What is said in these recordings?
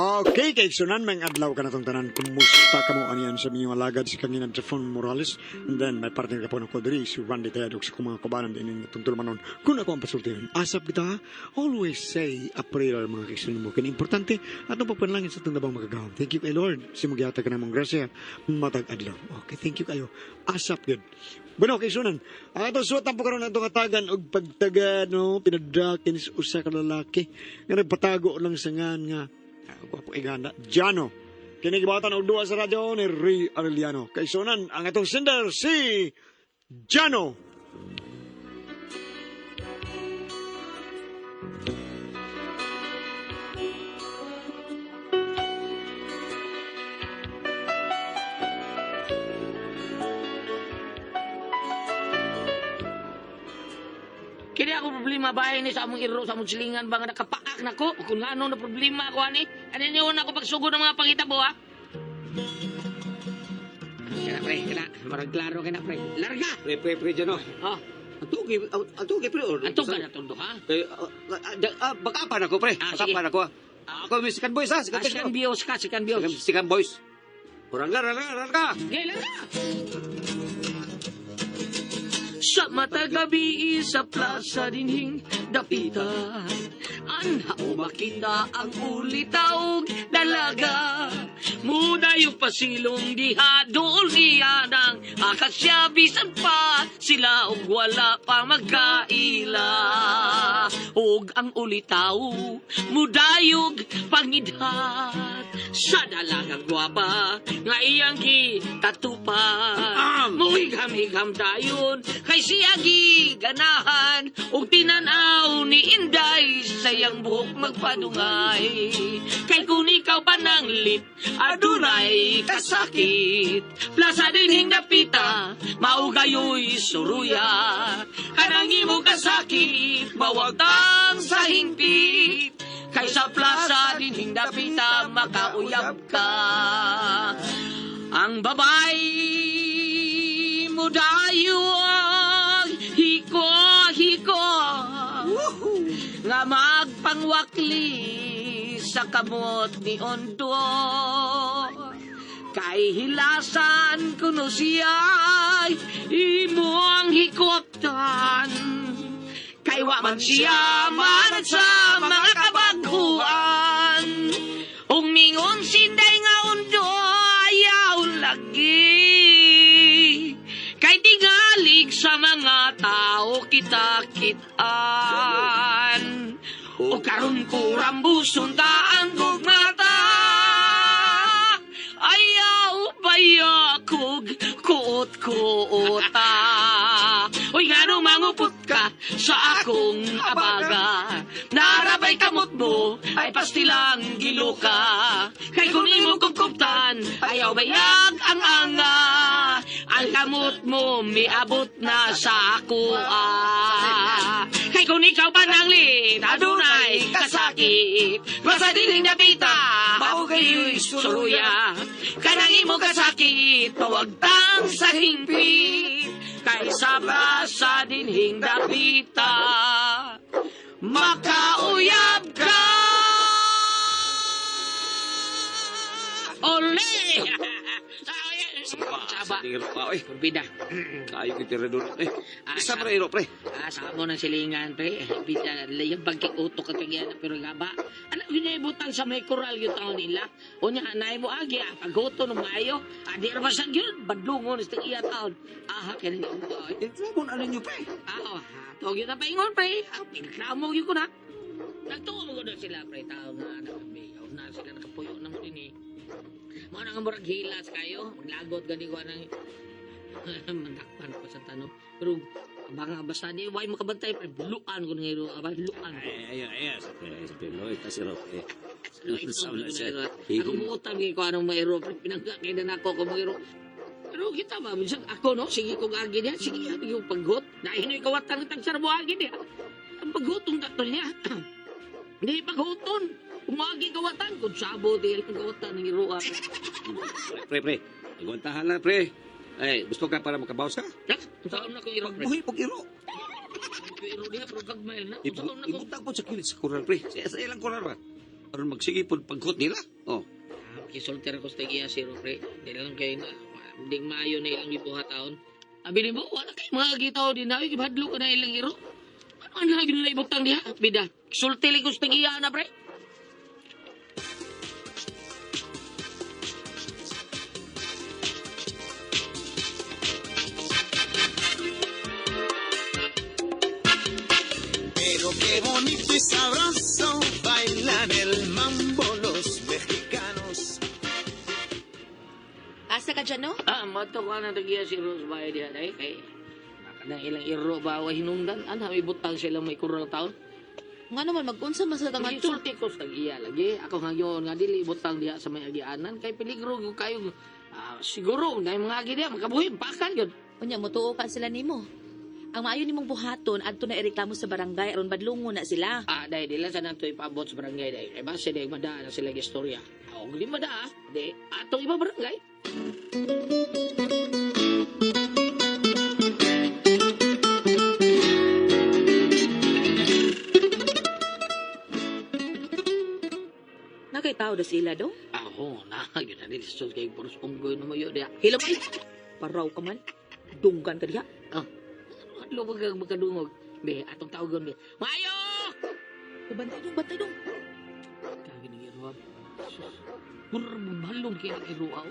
Okay, kay sunan may adlaw ka na tong tanan. Kumusta ka mo aniyan sa inyong alagad si Kanginan Trifon Morales. And then, may partner ka po ng kodri, si Randy Tayadok sa kumang kabanan din yung tungtulman nun. Kung ako ang pasultihan, asap kita ha? Always say a prayer mga kaigsunan mo. Kaya importante, atong pagpanalangin sa itong nabang magagawin. Thank you kay Lord. Simugyata ka na mong grasya, matag adlaw. Okay, thank you kayo. Asap yun. Bueno, kay sunan, ang atong suwat ang pagkaroon ng atong katagan og pagtaga, no, pinadakin sa usa ka lalaki nga nagpatago lang sa ngan nga gwapo iganda. Jano. Kinigibatan og duha sa radyo ni Ray Arellano. Kay sunan, ang atong sender si Jano. Kini ako problema bahay ni sa among iro sa among silingan ba nga nakapaak nako kung ano na problema ako ani. Ano niyo na ako pagsugod ng mga pangitabo ha? Kana pre, kana marag klaro kana pre. Larga. Pre, pre, pre, dyan, oh. Oh, Ang tugi, pre. Or, anto ka na tondo ha? Eh, bakapan ako, pre. Ah, sige. Bakapan ako. Ah, ako, may second boys, ha? Second Ah, boys. sikan bios ka, sikan bios. Second boys. Rangga, rangga, rangga. Gay larga. Sa matagabi sa plaza dinhing dapita Anha o makita ang ulitaog dalaga Muna yung pasilong diha dool niya ng akasya bisan pa sila og wala pa magkaila Og ang ulitaw mudayog pangidhat sa dalagang gwapa nga iyang gitatupan. Muhigham-higham dayon kay siya giganahan ug tinan-aw ni Inday sa iyang buhok magpadungay. Kay kung ikaw pananglit adunay kasakit. Plaza dinhing dapita maugayoy suruya. Kanang imo kasakit mawagtang sa hingpit. Kay sa plaza dinhing dapita makauyab ka. Ang babay mo dayong hiko hiko nga magpangwakli sa kamot ni Ondo. Kay hilasan kuno siya imong hikoptan. Kay wa man siya man sa mga kabaghuan. Ung mingon sinday nga undo ayaw lagi. Kay tingalig sa mga tao kita kitaan. O karon ko rambuson ta ang gugmata. Ayaw bayakog kuot-kuota. Uy, nga mangupot ka sa akong abaga. Narabay kamot mo, ay pastilang giluka. Kay kung imo kupkuptan, ayaw bayag ang anga. Ang kamot mo, miabot na sa ako. Ah. Kay kung ikaw pananglit, adunay kasakit. Basta dining napita, Mao kayo'y suruya. Kanang imo kasakit, pawagtang sa hingpit. Kay sa plaza dinhing dapita, makauyab ka! Ole! Saba. Tingin pa, oy. Kurbida. Kayo kita rin doon. Eh, Ah, isa pre, iro, pre. Ah, sa mo ng silingan, pre. Bida, layang bagkik utok at yan, pero gaba. Ano, yun na ibutang sa may koral yung taon nila. O niya, anay mo agi, ah, paghuto ng maayo. Ah, di rabasan yun, badlungon, sa iya taon. Ah, kaya nga, ay. Reklamo na ninyo, pre. Ah, oh, tawag yun na paingon, pre. Ah, pinreklamo yun ko na. Nagtuo mo ko na sila, pre. Tao nga, nakabiyaw na sila, nakapuyo na mo din eh. Mga nang murag hilas kayo, maglagot gani ko nang mandakpan ko sa tanong. Pero baka basta di way makabantay pre, luan ko ngiro, aba luan ko. Ay, ay, ay, sa pre, sa pre, Loy, kasi ro, eh. Ito, ako muutang ko anong mairo, pre, pinangga kay na nako ko mairo. Pero kita ba, minsan ako no, sige kong agi niya, sige yung paggot. Dahil kawatan ng tagsarbo agi niya. Ang paghutong dato niya. Hindi paghuton. Umagi kawatan, kung sabo, di ang kawatan ng iroa. Pre, pre, agwantahan lang, pre. Ay, gusto ka para makabawas ka? Ha? Saan na ko iro, pre? Buhi pag iro. Iro niya, pero gagmay na. Saan na ko? Ibutang po sa kilid sa kural, pre. Sa ilang kural ba? Aron magsige pod pagkot nila. Oh. Kisulti ra ko sa tagiya si pre. Di lang kay na di maayo na ilang gibuhat taon. Abi nimo wala kay mga gitaw din na gibadlo ka na ilang iro. Ano ang lagi nila ibutang diha? Bida. Kisulti lang ko sa tagiya na pre. Pero qué bonito y sabroso bailan el mambo los mexicanos. Asa ka dyan, no? Ah, mato ko na tagiya si Rose ba diha dai kay na ilang iro ba wa hinungdan ana ibutang sila may kural taon. Nga naman, mag-unsa man sa tangan to. Sulti ko sa tagiya lagi. Ako ngayon nga dili ibutang diha sa may agianan kay peligro gyud kayo. Ah, siguro na mga agi diha makabuhi pakan gyud. Unya, mutuo ka sila nimo. Ang maayo nimong buhaton, adto na ireklamo sa barangay, aron badlungon na sila. Ah, dai dili sa nato ipaabot sa barangay dai. Kay base dai madaa na sila istorya. Ah, og di madaa, di atong iba barangay. Nakay tao da sila dong. Ako na gyud na dili sus kay puros unggoy na moyo diha. Hilom ay! Paraw ka man. Dunggan ka diha. Adlo ba kag makadungog? Be, atong tawagon be. Mayo! Bantay dong, bantay dong. Kagi ni Irwa. Sus. Murag malong kay ang Irwa.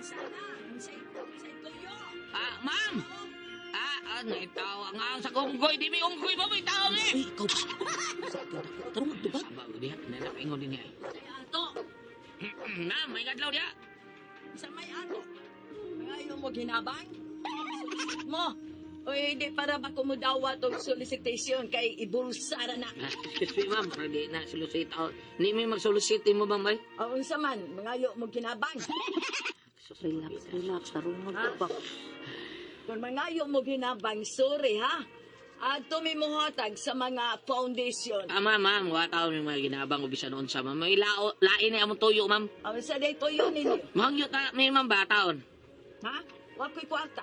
Ah, ma'am. Ah, ah, itaw ang ang sa unggoy di mi unggoy ba may tao mi. Uy, ikaw ba? Sa akin ako. Tarong magtubag. Saba ko diha, nanakaingon din niya. Ato, Ma'am, may kadlaw diha. sa may ato. Ngayon mo ginabang? Solicit mo. O hindi para ba kumudawat og solicitation kay ibulsara na. Ah, excuse me, ma'am. Pero di na solicit. Oh, ni mi mag-solicit mo, ma'am, ay. O unsa man, mangayo mo ginabang. Sus, Relax, relax. Tarong magtubag. Kung mangayo mo ginabang, sorry ha. Adto mi mohatag sa mga foundation. Ah, ma'am, ma'am, wa tao may mga ginabang ubisan noon sa ma'am. May lao, lain na among tuyo, ma'am. O unsa day tuyo ninyo? Mahangyo ta, may ma'am ba taon? Ha? Wa ko'y kwarta.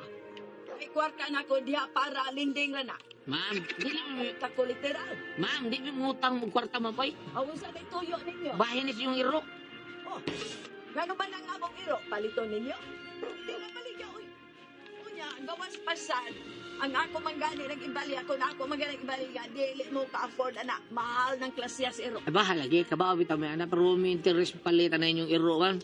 May kwarta na ko diha para linding ra na. Ma'am, di lang, Ta ko literal. ma'am, di mi mutang mo kwarta, ma'am, ay. O unsa day tuyo ninyo? Bahin is yung iro. Oh, ngano ba nang among iro? Palito ninyo? Hindi na baligya, uy. Unya, gawas pasan. Ang ako man gani nag-ibali ako na ako man gani nag-ibali dili mo ka-afford ana. Mahal ng klasya sa iro. Ay, bahala, lagi, kabaw bitaw may anak, pero may interest palitan na inyong iro, ma'am.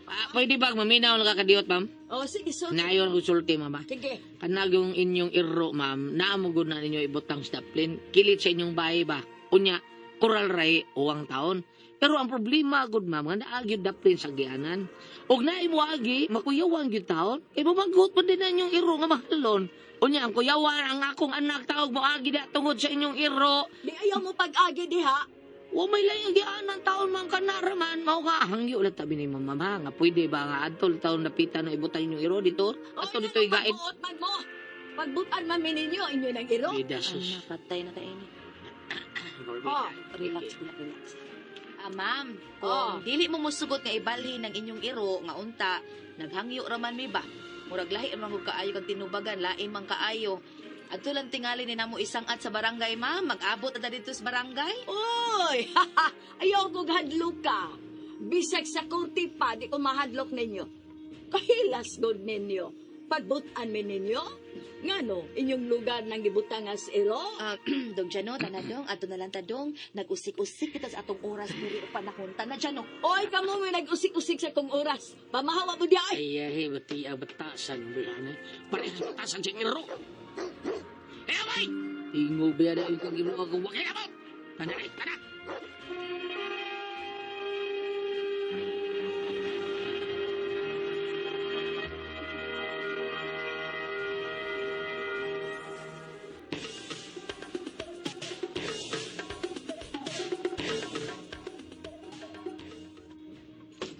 Ah, pwede ba maminaw na kakadiyot, ma'am? Oh, sige, so. Nayon ko sulti, ma'am, ba? Sige. Kanag yung inyong iro, ma'am, naamugod na ninyo ibutang sa plane, kilit sa inyong bahay ba? Unya, kural ray, uwang taon. Pero ang problema, good ma'am, nga naagyod na plane sa gianan. Og naimuagi, makuyawan gyud taon, kay mamanggut pa din na inyong iro nga mahalon. Unya, ang kuyawan, ang akong anak tawag moagi na tungod sa inyong iro. Di ayaw mo pag-agi diha. Wa may laing gianan taon man kanara man mao nga hangyo ulit tabi ni mama ma nga pwede ba nga adtol taon napita na ibutang inyong iro dito ato dito igaid. Pagbuot man mo. Pagbutan man mi ninyo, inyo ng iro. Bida Ano sus. na, patay na tayo ni. Oh. Relax, relax, relax. Ah, ma'am, kung Oh. dili mo musugot nga ibalhin ang inyong iro nga unta, naghangyo ra man mi ba? Murag lahi man gud kaayo kag tinubagan, lain man kaayo. Adto lang tingali ni namo isang at sa barangay, ma'am. Mag-abot na dito sa barangay. Uy, ayaw ko hadlok ka. Bisag sa kurti pa, di ko mahadlok ninyo. Kahilas god ninyo. Pagbutan mi ninyo. Ngano, inyong lugar nang gibutangas iro? Ah, dong Jano, tanadong, adto na lang tadong, nag-usik-usik kita sa atong oras diri o panahon. Tana Jano. Oy, kamo may nag-usik-usik sa kong oras. Pamahawa mo di ay. Ay ay bati ang batasan ba na. Parehas batasan sa iro. Eh away. Ingo ba na yung kag iro ako wa kay abot. Tana ay tana.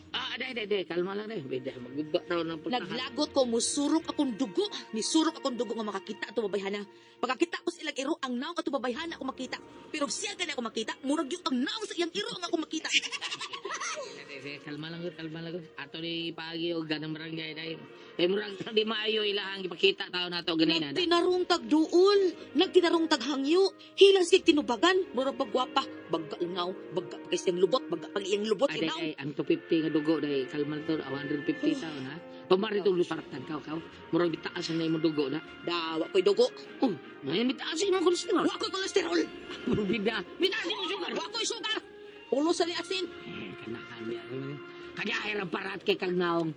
Ah, day, day, day. Kalma lang, day. Bida, maguba raw ng pagkahan. Naglagot ko, musurok akong dugo. Nisurok akong dugo nga makakita ato babayhana. Pagkakita ko sa ilang iro, ang naong ato babayhana ako makita. Pero siya gani ako makita, murag yung ang naong sa iyang iro ang ako makita. Sige, kalma lang gud, kalma lang gud. Ato ni paagi og ganang barangay dahil. Eh murag di maayo ilahang gipakita taon nato ganina. Nagtinarong tag duol, nagtinarong tag hangyo, hilas kay tinubagan, murag pagwapa, bagga lang, bagga pa kay siyang lubot, bagga pag iyang lubot Ay, inaw. ay, ang 250 nga dugo dahil kalma to, 150 taon ha. Pamari itong lusartan kaw kaw. Murag bitaas na imong dugo na. Dawa ko'y dugo. Oh, ngayon bitaas imong kolesterol. Wa ko'y kolesterol. Bida, bitaas imong sugar. Wa ko'y sugar. Ulo sa ni asin. Eh, kanahan niya. Kanya ay parat kay kag naong.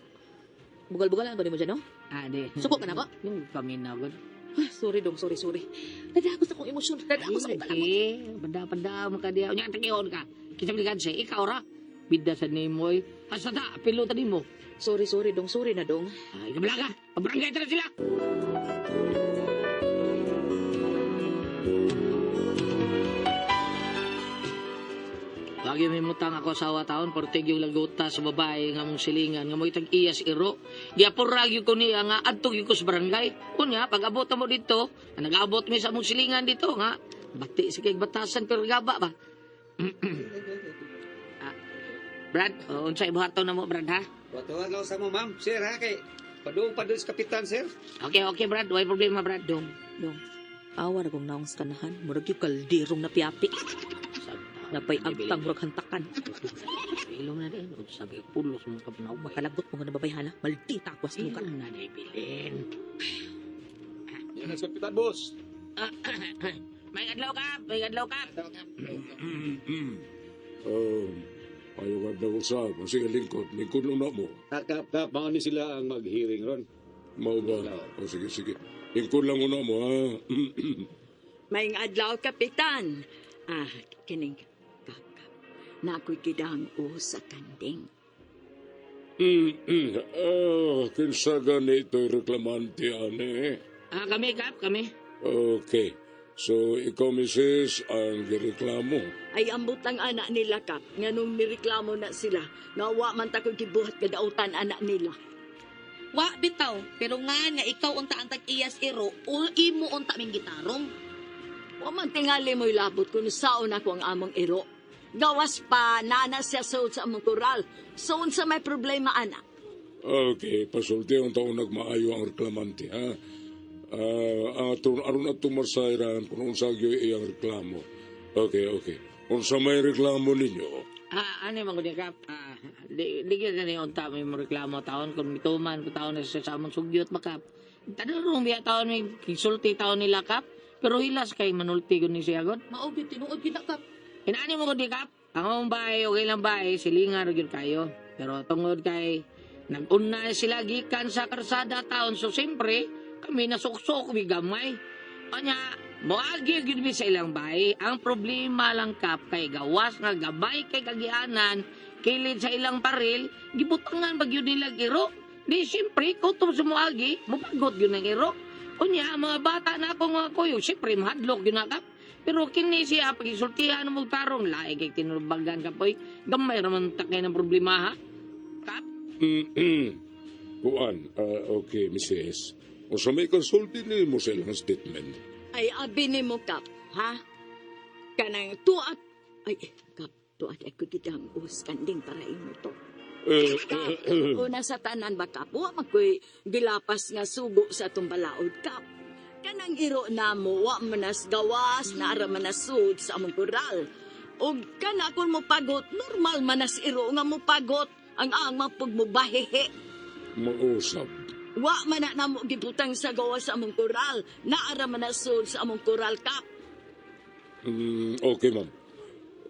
Bugal-bugalan ba ni mo dyan, no? Ah, di. Suko ka na ba? Yung paminaw gud. Ah, sorry dong, sorry, sorry. Nadagos akong emosyon. Nadagos akong kalamot. Eh, pada-pada makadiya. Unya tagion ka. Kita bigan siya, ikaw ra. Bida sa nimo oy. Asa ta, pilutan nimo. Sorry, sorry dong, sorry na dong. Ay, kablaga. Pabarangay tara sila. Lagi may mutang ako sa taon, portig yung laguta sa babae nga mong silingan, nga mo'y tag-iyas iro. Giapurag yung ko niya nga, adtog yung ko sa barangay. Unya, pag abot na mo dito, ang nag-abot mi sa mong silingan dito nga, bati sa kay batasan pero gaba ba. Ah, Brad, oh, unsa ibuhaton na mo, Brad, ha? Watuan lang sa mo, ma'am. Sir, ha? Kay, padung padung sa kapitan, sir. Okay, okay, Brad. Way problema, Brad. Dong, dong. Awa na kong naong sa kanahan. Murag yung kaldirong napiapi. Napay agtang murag hantakan. Ilong na din. Sabi, pulos mong kapanaw. Makalagot mo nga nababayhana. Maldita ako sa lugar. Ilong na din, bilin. Yan ang kapitan, boss. May adlaw ka, may adlaw ka. Ayaw ka daw sa sige lingkod. Lingkod lang na mo. Kap, kap, mga ni sila ang mag-hearing ron. Mao ba? O sige, sige. Lingkod lang una mo, ha? Maayong adlaw, Kapitan. Ah, kining kap, kap. Na ako'y gidang sa kanding. Ah, kinsa ganito'y reklamante, ane? Ah, kami, kap, kami. Okay. So, ikaw, misis, ang gireklamo. Ay ambot ang anak nila, kap. Nga nung nireklamo na sila, nga wa man ta ko'y gibuhat kadautan anak nila. Wa bitaw, pero nga nga ikaw unta ang tag-iyas iro o imo unta ming gitarong. Wa man tingali mo'y labot kung saon ako ang among iro. Gawas pa, nana siya suod sa among koral. So, unsa may problema, anak? Okay, pasulti ang taong nagmaayo ang reklamante, ha? Ah, ang atong aron atong masayran kung unsa gyud iyang reklamo. Okay, okay. Unsa may reklamo ninyo? Ah, ano yung mga kap? Ah, di, di ka gani unta may mo reklamo taon kung mituman ko taon na siya sa among sugyot makap. Tanong biya taon may kisulti taon nila kap. Pero hilas kay manulti ko ni siya god. Mao gyud tinuod gyud na kap. Inaani mo ko di kap. Ang among bahay, okay lang bahay, silingan ra gyud kayo. Pero tungod kay nag-una sila gikan sa karsada taon, so siyempre kami nasuksok mi gamay. Anya, moagi gyud mi sa ilang bahay. Ang problema lang kap kay gawas nga gamay kay kagianan, kilid sa ilang paril, gibutangan pag yun nila iro. Di siyempre, kutob sa moagi, mopagot yun ang iro. Unya, ang mga bata na ako mga kuyo, siyempre, mahadlok yun na kap. Pero kini siya, pag-isultihan mo tarong, lae kay tinubagan ka poy, gamay raman ta kay ng problema ha. Kap? Kuan, ah, okay, misis. Unsa may konsulti nimo sa ilang statement? Ay, abi ni mo, kap, ha? Kanang tuat... Ay, kap, tuat ako gidang us kanding para imo to. Eh, Kap, una sa tanan ba, kap? Wa man ko'y gilapas nga sugo sa atong balaod, kap. Kanang iro na mo, wa man nas gawas, naara man nas sud sa among koral. Og kana kung mo pagot, normal man nas iro nga mo pagot ang ang mapagmubahehe. Mausap. Wa man na namo gibutang sa gawas sa among koral, naara man nas sud sa among koral, kap. Okay, ma'am.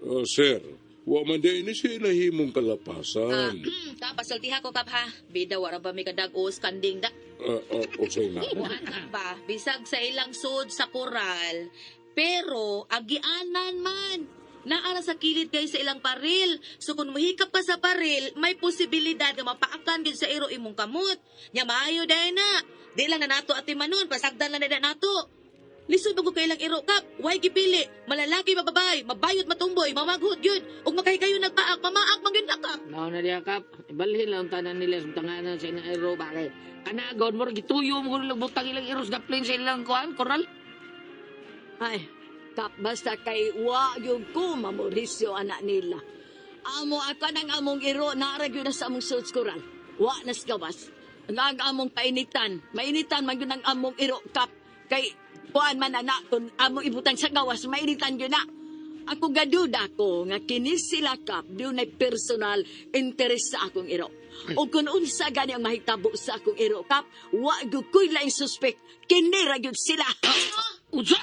Ah, sir, wa man di ini siya nahimong kalapasan. Kap, pasultiha ko kap ha. Bida wara ba mi kadag-os kanding da. Ah, ah, usay na. Ana ba, bisag sa ilang sud sa koral, pero agianan man. Naara sa kilid kay sa ilang paril. So kung muhikap ka sa paril, may posibilidad nga mapaakan gyud sa iro imong kamot. Nya maayo dahil na. Di lang na nato ati manon, pasagdan lang na na nato. Lisod ba ko kay ilang iro kap? Way gipili. Malalaki mababay, mabayot matumboy, mamaghod yun. Ug makahigayon nagpaak, mamaak man gyud na kap. Mao na diya kap, ibalhin lang ang tanan nila sa tanganan sa ilang iro bakit. Kanagod mo, gituyo mo kung butang ilang iro sa gaplin sa ilang kuan, koral. Ay, kap, basta kay wa yung ko mamorisyo anak nila. Amo ako nang among iro naara gyud na sa among sulod kural. Wa na sa gawas. Ang among painitan, mainitan man gyud ang among iro, Kap. Kay kuan man na kung among ibutang sa gawas, mainitan gyud na. Ako gaduda ko nga kini sila, Kap, dunay personal interest sa akong iro. O kung unsa gani ang mahitabo sa akong iro, Kap, wa gyud ko'y laing suspect. Kini ra gyud sila. Unsa?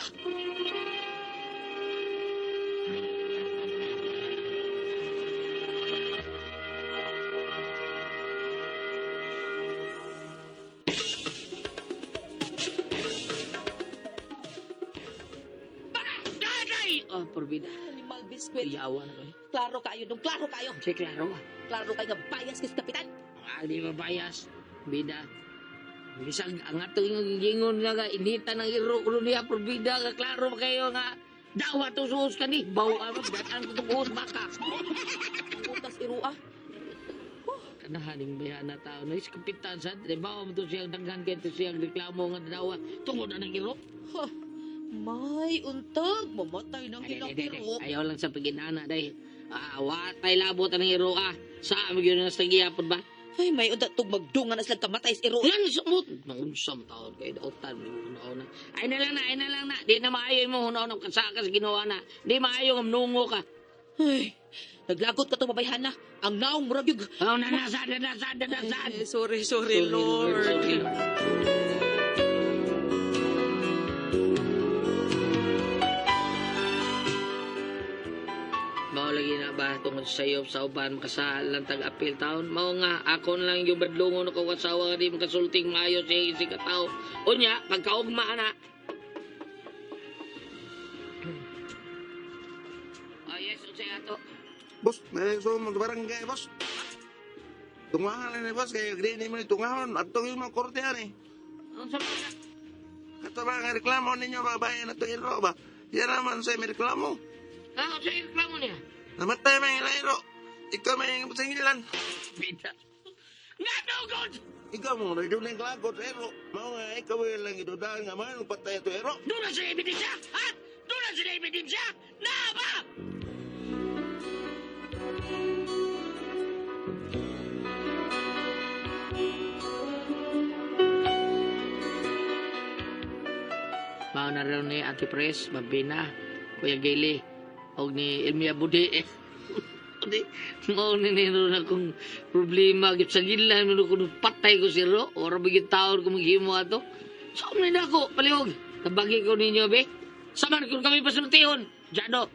Bagay! Oh, porbida. Animal biscuit. Iyawa na ko. Klaro kayo dong, klaro kayo. Kasi klaro. Klaro kayo nga bias kis kapitan. Ah, di ba bias? Bida. Bisag ang atong gingon nga nga inita ng iro kuno niya porbida nga klaro kayo nga dawa to suos kani baw ano datan ko tong baka. Utas irua. Kanahaning bayan na tao na is kapitan sa di ba mo to siyang daghan kay to siyang reklamo nga dawa tungod na ng iro. Ha, may untag, mamatay ng Ay, ilang ay, ay, ay, iro. Ayaw lang sa paginana day. Ah, watay labot ang iro ah. Sa magyud na sa gihapon ba? Ay, may untag tug magdungan na silang kamatay sa iro. Yan sumot. Maunsam taon kay dautan mo hunaw na. Ay na lang na, ay na lang na. Di na maayo mo hunaw na kasaka sa ginawa na. Di maayo nga nungo ka. Ay, naglagot ka to babayhan na. Ang naong murag yug. Oh, nanasad, nanasad, nanasad. Ay, sorry, sorry, Lord. Sorry, Lord. Mao lagi na ba tungod sa iyo sa uban makasalan tag apil taon mao nga ako na lang yung badlongon ko asawa nga di makasulting maayo sa isig ka tao unya pagkaugma na. Oh yes, unsay ato? Boss, may so mo barangay, boss. Tungahan ni boss kay agree ni mo ni tungahon adto yung mga korte ani. Unsa man na? Kato ba nga reklamo ninyo ba bayan na to iro ba? Yan naman sa may reklamo. Ah, unsay reklamo niya? Namatay man ila iro. Ikaw may singilan. Bida. Nga no good. Ikaw mo na doon ang lagot sa iro. Mao nga ikaw lang idudaan nga man patay to iro. Doon na sila ebidensya! Ha? Doon na sila ebidensya! Na ba? Mao na raw ni Ate Pres, Mabina, Kuya Gili, og ni Elmia Budi. Eh. Di, mao ni nino na kung problema gid sa gilan mo kung patay ko siro ora bigit taon ko maghimo ato. So na ako palihog. Tabagi ko ninyo be. Saman kung kami pasultihon. Jado.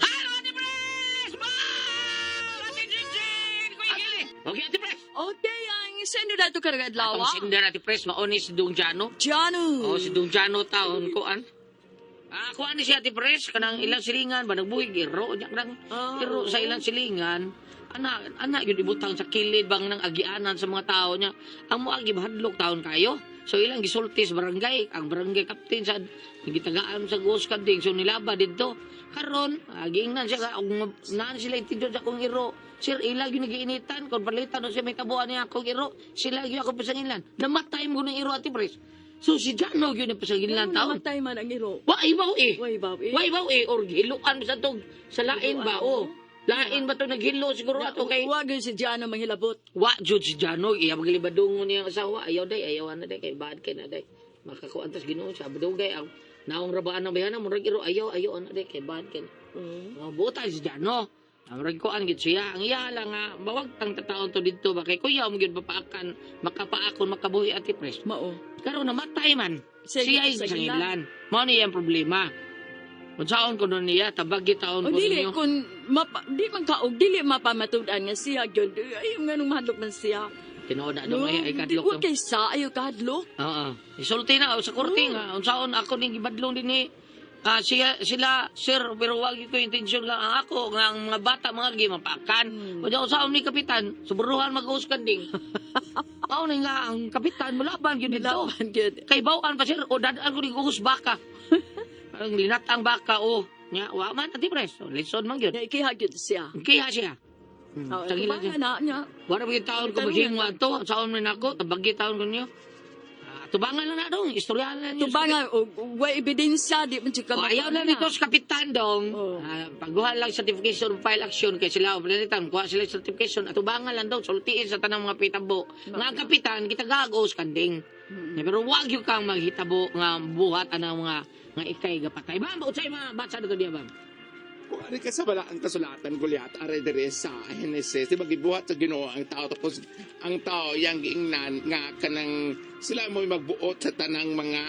Hello, Ate Pres! Ma'am! Ate Jinjin! Kuya Gili! Okay, Ate Pres! Okay, ang sino dato karong adlaw? Atong sinder, Ate Pres, mauni si Dung Jano. Janu. Oh, si Dung Jano taon kuan. Ah, kuan ni si Ate Pres kanang ilang silingan ba nagbuhig iro nya kanang iro sa ilang silingan. Ana ana gyud ibutang sa kilid bang nang agianan sa mga tao niya. Ang moagi mahadlok taon kayo. So ilang gisulti sa barangay, ang barangay captain sa gitagaan sa ghost kanding so nilaba didto. Karon, giingnan siya ka og naan sila intensyon sa akong iro. Sir, ila gyud nagiinitan kon palitan siya may tabuan niya akong iro. Sila gyud ako pasangilan. Namatay mo ng iro, Ate Pres. So si Jano gyud ang pasangilan taon. Namatay man ang iro. Wa ibaw eh. Way baw eh. Wa ibaw eh or giluan sa tog sa lain ba o. Lain ba to naghilo siguro ato kay Wa gyud si Jano manghilabot. wa jud si Jano iya maglibadungon niyang asawa ayaw day ayaw na day kay bad kay na day. Makakuan tas Ginoo sa dugay ang naong rabaan ng bayana murag iro ayaw ayaw ana day kay bad kay. Mga buta si Jano. Ang murag kuan gid siya. Ang iya lang nga bawag tang tataon to didto ba kay kuya mo gyud mapaakan makapaakon makabuhi ati pres. Mao. Karon namatay man. Sige, Siya ay sa sangilan. Mao niya ang problema. Unsaon ko nun niya, tabagi taon O ko dili ninyo. kun mapa, di man kaog dili mapamatud-an nga siya gyud. Ay nganong mahadlok man siya. Tinuod na dong ay, ay di kadlok. wa kay sa ayo kahadlok. Oo. Isulti na o, sa korte nga. Unsaon ako ning gibadlong din ni Ah, siya, sila, sir, pero wag ko intensyon lang ang ako, nga ang mga bata, mga gimapakan. Mm. Unsaon ni kapitan, suburuhan mag-uus kanding. Mao na nga ang kapitan, mulaban yun dito. Laban gyud. Kay bawaan pa sir, o dadaan ko ni uhus baka. Ang linatang baka o. Nya, wa man ati pres. Lison man gyud. Nga ikiha gyud siya. Kiha siya. Oh, Sige lang tubangan na niya. Wala ba yung taon ko Tarungan maghingwa to? Saon man ako, tabagi taon ko niyo. Ah, tubangan lang na dong, istoryahan lang niyo. Tubangan og way ebidensya di man jud ka O, ayaw na nito sa kapitan dong. Oo. Ah, pagguhan lang certification of file action kay sila o planeta, kuha sila certification at tubangan lang daw sultiin sa tanang mga pitabo. Nga ang kapitan kita gagos kanding. Eh, pero wag yun kang maghitabo nga buhat anang mga nga ikay gapatay. Ma'am, unsay mga batsa dito diya, ma'am? Kung ari ka sa balaang kasulatan, Goliath, are dere sa Genesis, di ba gibuhat sa Ginoo ang tao, tapos ang tao yang giingnan nga kanang sila mo'y magbuot sa tanang mga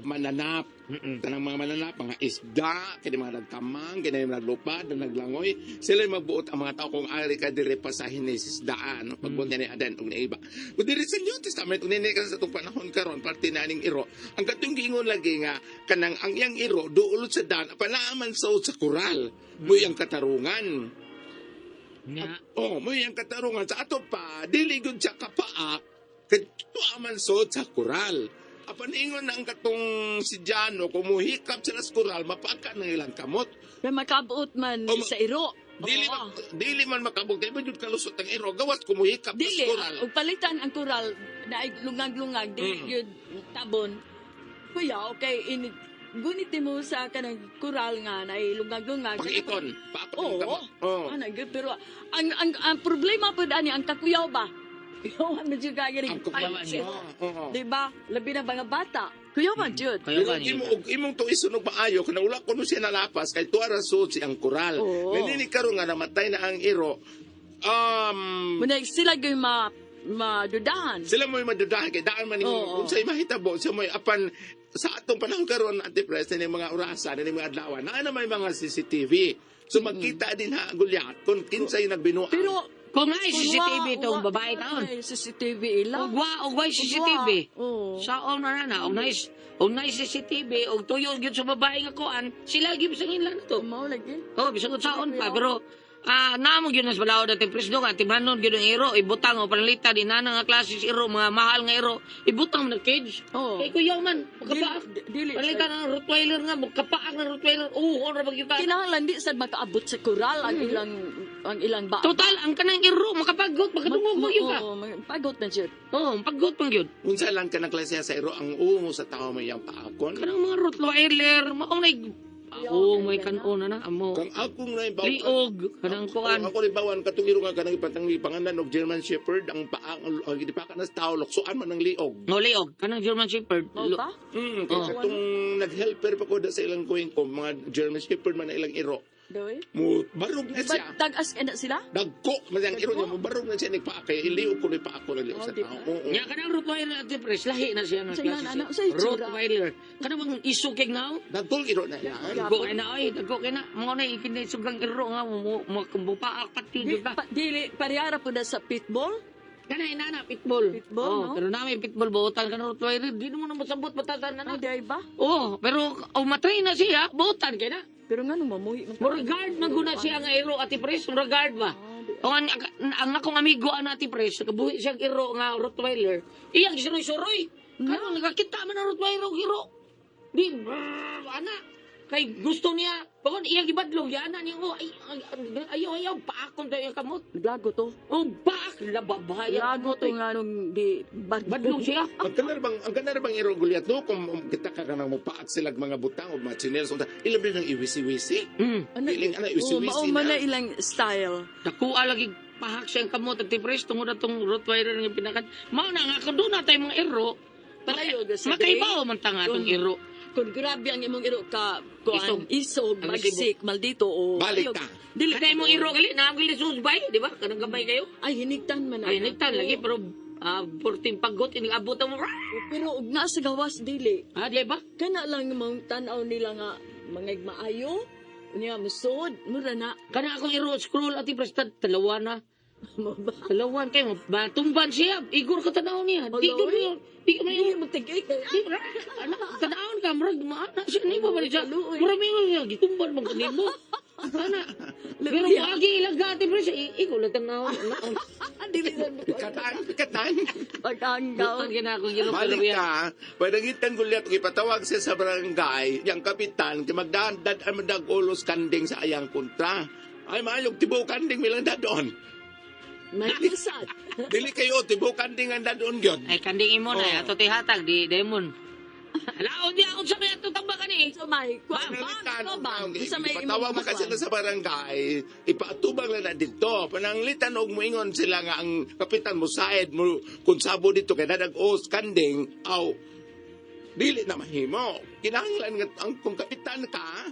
mananap. Tanang mga mananap, mga isda, kini mga nagkamang, kini mga naglupad, naglangoy, sila magbuot ang mga tao kung ari ka dire pa sa Genesis daan, no? Pagbuot ni Adan ug ni iba. Kung diri sa New Testament, kung nini ka sa itong panahon karon, parte na ning iro, ang katong giingon lagi nga kanang ang iyang iro duol sa daan, panaaman sa koral, mo iyang katarungan. Nga. Oh, mo iyang katarungan sa ato pa, dili gud siya kapaak, kadto man sud sa koral. Apan ingon na ang katong si Jano, kung muhikap sila sa koral, mapaka ng ilang kamot. Kay makabuot man Oh, sa iro. Dili Oo. man, dili man makabog, kay ba jud kalusot ang iro, gawas kumuhikap sa Dili koral. og palitan ang koral na lungag-lungag dili gyud tabon. Kuya, okay, in gunit mo sa kanang koral nga na lungag-lungag. Pakiikon, paakon Oo. ang kamot. Oh. Ana gyud pero ang problema pud ani ang kakuyaw ba? Kuyaw man jud ka gani. Ang kuyaw niya. Oo. Di ba? Labi na mga bata. Kuyaw man jud. Kayo Pero ba niyo? imo og imong tuison og maayo kana wala kuno siya nalapas kay tuwa ra sud si ang koral. Oo. Nanini karon nga namatay na ang iro. Muna sila gyud ma madudahan. Sila mo'y madudahan kay daan man Oo. ning unsay mahitabo siya mo'y apan sa atong panahon karon Ate Pres ning mga orasan ning mga adlaw naa na may mga CCTV. So magkita din ha Goliath kung kinsay nagbinuang. Pero Kung nga CCTV itong wa- babae taon. ay, CCTV ila. Ugwa, ugwa CCTV. Oo. Saon na na, og nice, og nice CCTV, og tuyo gyud sa babae nga kuan, sila gyud bisang ilan na to. Mao lagi. Oh, bisag unsaon pa pero namo gyud nas balaod ating presdo nga timranon gyud ang iro ibutang o panlita di nana nga klase sa iro mga mahal nga iro ibutang man cage. Oo. Kay kuyaw man makapaak. Dili, dili. Panlita ng Rottweiler nga makapaak ng Rottweiler. Oo, ra ba gyud ka. Kinahanglan di sad makaabot sa koral ang ilang ba. Total ang kanang iro makapagot makadungog mo gyud ka. Oo, pagot na jud. Oh, pagot man gyud. Unsa lang kanang klase sa iro ang ungo sa tao may iyang paakon. Kanang mga Rottweiler mao na Oh, may kanon na na amo. Kang akong naibaw Liog kanang kuan. Ako ribawan katong iro nga kanang ipatang ipangalan og German Shepherd ang paang ang gidipakan na sa tao luksuan man ang liog. No liog kanang German Shepherd. Mao ba? Kay Oh. katong naghelper pa ko da sa ilang kuwing ko mga German Shepherd man na ilang iro. Doy. Mo barog na siya. But tag-as ka na sila? Dagko man ang iro niya mo barog na siya nagpaak kay iliog ko ni paak ko ng liog Oh, sa di tao. ba? Oo. Nya kanang Rottweiler at pres lahi na siya nga Sa klase. ilan, ano? Sa itsura? Rottweiler. Kanang mga isukig na. Dagko iro na yan. Dagko kay na oy, dagko kay na. Mo na ikinisugang iro nga mo makumbupaak pati Di, jud ka. pa, dili parehara po na sa pitbull. Kana inana pitbull. Pitbull, oh, no? pero nami pitbull buotan ka ng Rottweiler, di mo na masabot batasan na na. Ano di ay ba? Oh, pero oh, matry na siya, buotan kay na. Pero nga nung mamuhi man. Mura guard man guna siya nga iro ati pres, mura guard ba? O ang akong amigo ang ati pres, nakabuhi siyang iro nga Rottweiler. Iyang suroy-suroy. Karon nakakita man ang Rottweiler og iro. Di brrr, ana kay gusto niya bakon iyang gibadlong ya ana niya oh, ay, ay, ayaw ayaw paakon daw iyang kamot. Lago to. Oh paak lababaya Lago to nga nung di Badlong siya. Ang kanar bang iro Goliath no kung kita ka kanang mopaak sila mga butang o mga chinelas unsa ilang din ang iwisi-wisi. Ano? Ilang ana Oh, iwisi-wisi mao man na. na ilang style. Nakuha lagi pahak siyang kamot at tipres tungod atong Rottweiler nga pinakan. Mao na nga kung doon na tayo mga iro. Palayo sa Makaibaw man ta nga atong iro. Kung grabe ang imong iro ka kuan Isog. isog, Ang bagsik, maldito o Balik ayog. ta. Dili Kada imong iro gali na gali susbay, di ba? Kanang gamay kayo. Ay hinigtan man na. Ay nigtan lagi pero 14 paggot ini abot mo. Pero og naa sa gawas dili. Ah, di ba? Kana lang mong tan-aw nila nga mga maayo niya musod mura na. Kana akong iro scroll ati prestad dalawa na. Mo ba? Dalawan kayo matumban siya. Igor ka tanaw niya. Di ko Aloy. niya. Di ko Dili niya. mo tigay kay Di anak tanawon ka murag maana siya nimo ba siya. Luoy. Murag mingon siya gitumban man ka nimo. Ana. Pero agi ilang gati pre siya ikaw lang tanaw. Dili na mo Pikatan, pikatan. paganggaw. Bukan kina akong iro Balik ka. Panagitan Goliath, ipatawag siya sa barangay, yang kapitan, kay magdadad ang madag ulos kanding sa ayang kontra. Ay, maayog tibukan ding milang dadon. May lusad. Dili kayo, tibukan ding ang dadon gyud. Ay, kanding imo na, Oh. ato tihatag, di demon. Laon di ako sa kaya tambakan eh. So may kuan ba? Pananglitan, Ikaw ba? Unsa may imong ipatawag mo kasi makuan? na sa barangay, ipaatubang lang na dito. Pananglitan og moingon sila nga ang kapitan mo said mo kung sabo dito kay dadag-os kanding aw dili na mahimo. Kinahanglan nga ang kung kapitan ka,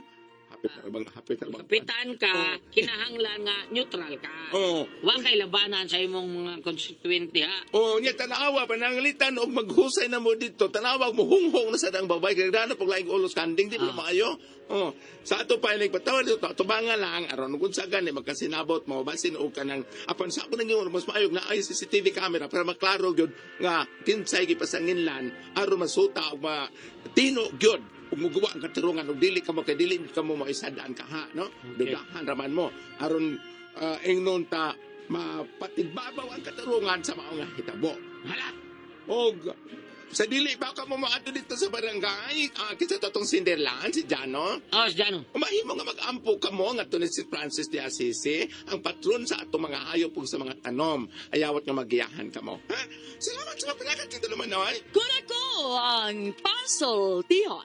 hapit na bang hapit na bang Kapitan ka, kinahanglan nga neutral ka. Oh. Wa kay labanan sa imong mga constituent diha. Oh, nya tanawa pananglitan og maghusay na mo dito. Tanawa mo hunghong na sa dang babay kay dano pag laing ulos kanding di ba maayo. Oh, sa ato pa inig patawad dito tubangan lang aron kung sa gani magkasinabot mo basin og kanang apan sa ako nang mas maayo na ay CCTV camera para maklaro gyud nga kinsay gipasanginlan aron masuta og ma tino gyud ug mugawa ang katarungan og dili kamo kay dili kamo maisadaan ka ha no. Dudahan raman mo aron ingnon ta mapatigbabaw ang katarungan sa mao nga hitabo. Hala. Og sa dili ba ka mo maadto dito sa barangay? Ah, kinsa to tong Sinderlan si Jano? Oh, si Jano. Umahimo nga mag-ampo ka mo nga ni si Francis de Assisi, ang patron sa atong mga hayop ug sa mga tanom. Ayawat nga magiyahan ka mo. Ha? Salamat sa pagpalakat dito naman, oy. Kuna ko ang puzzle, tiyon.